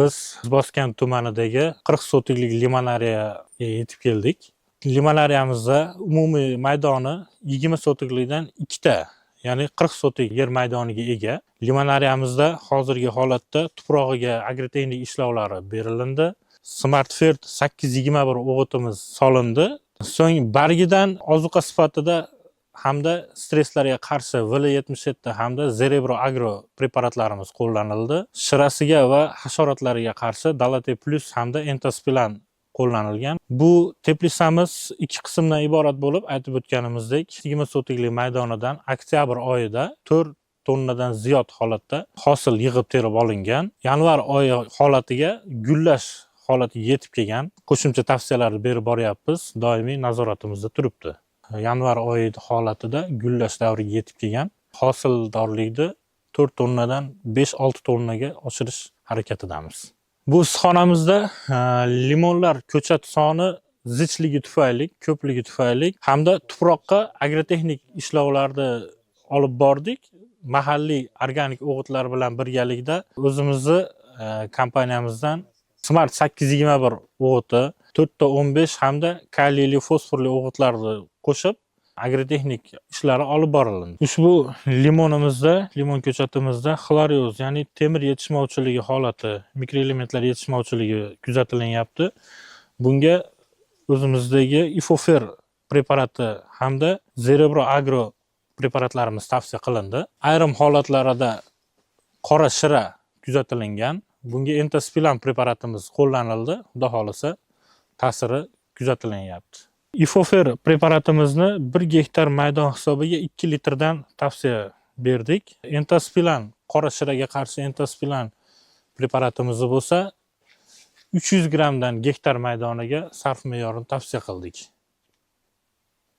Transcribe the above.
Biz Izboskan tumanidagi 40 sotiklik limonariyaga yetib keldik. Limonariyamizda umumiy maydoni 20 sotiklikdan ikkita, ya'ni 40 sotik yer maydoniga ega. Limonariyamizda hozirgi holatda tuprog'iga agrotexnik ishlovlari berilindi. Smartfert 821 o'g'itimiz solindi. So'ng bargidan ozuqa sifatida hamda stresslarga qarshi VL77 hamda Zerebro Agro preparatlarimiz qo'llanildi. Shirasiga va hasharotlarga qarshi Dalate Plus hamda Entospilan qo'llanilgan. Bu teplitsamiz ikki qismdan iborat bo'lib, aytib o'tganimizdek, 20 sotiklik maydonidan oktyabr oyida 4 tonnadan ziyod holatda hosil yig'ib terib olingan. Yanvar oyi holatiga gullash holatiga yetib kelgan. Qo'shimcha tavsiyalarni berib boryapmiz, doimiy nazoratimizda turibdi. Yanvar oyi holatida gullash davriga yetib kelgan. Hosildorlikni 4 tonnadan 5-6 tonnaga oshirish harakatidamiz. Bu issiqxonamizda limonlar ko'chat soni zichligi tufayli, ko'pligi tufayli hamda tuproqqa agrotexnik ishlovlarni olib bordik. Mahalliy organik o'g'itlar bilan birgalikda o'zimizni kompaniyamizdan Smart 821 o'g'iti, 4.15 hamda kaliyli fosforli o'g'itlarni qo'shib agrotexnik ishlari olib borildi. Ushbu limonimizda, limon ko'chatimizda xlorioz, ya'ni temir yetishmovchiligi holati, mikroelementlar yetishmovchiligi kuzatilyapti. Bunga o'zimizdagi Ifofer preparati hamda Zerebro Agro preparatlarimiz tavsiya qilindi. Ayrim holatlarda qora shira kuzatilingan. Bunga Entospilan preparatimiz qo'llanildi. Xudo xohlasa, ta'siri kuzatilyapti. Ifofer preparatimizni 1 gektar maydon hisobiga 2 litrdan tavsiya berdik. Entospilan, qora shiraga qarshi Entospilan preparatimizni bo'lsa 300 grammdan gektar maydoniga sarf me'yorini tavsiya qildik.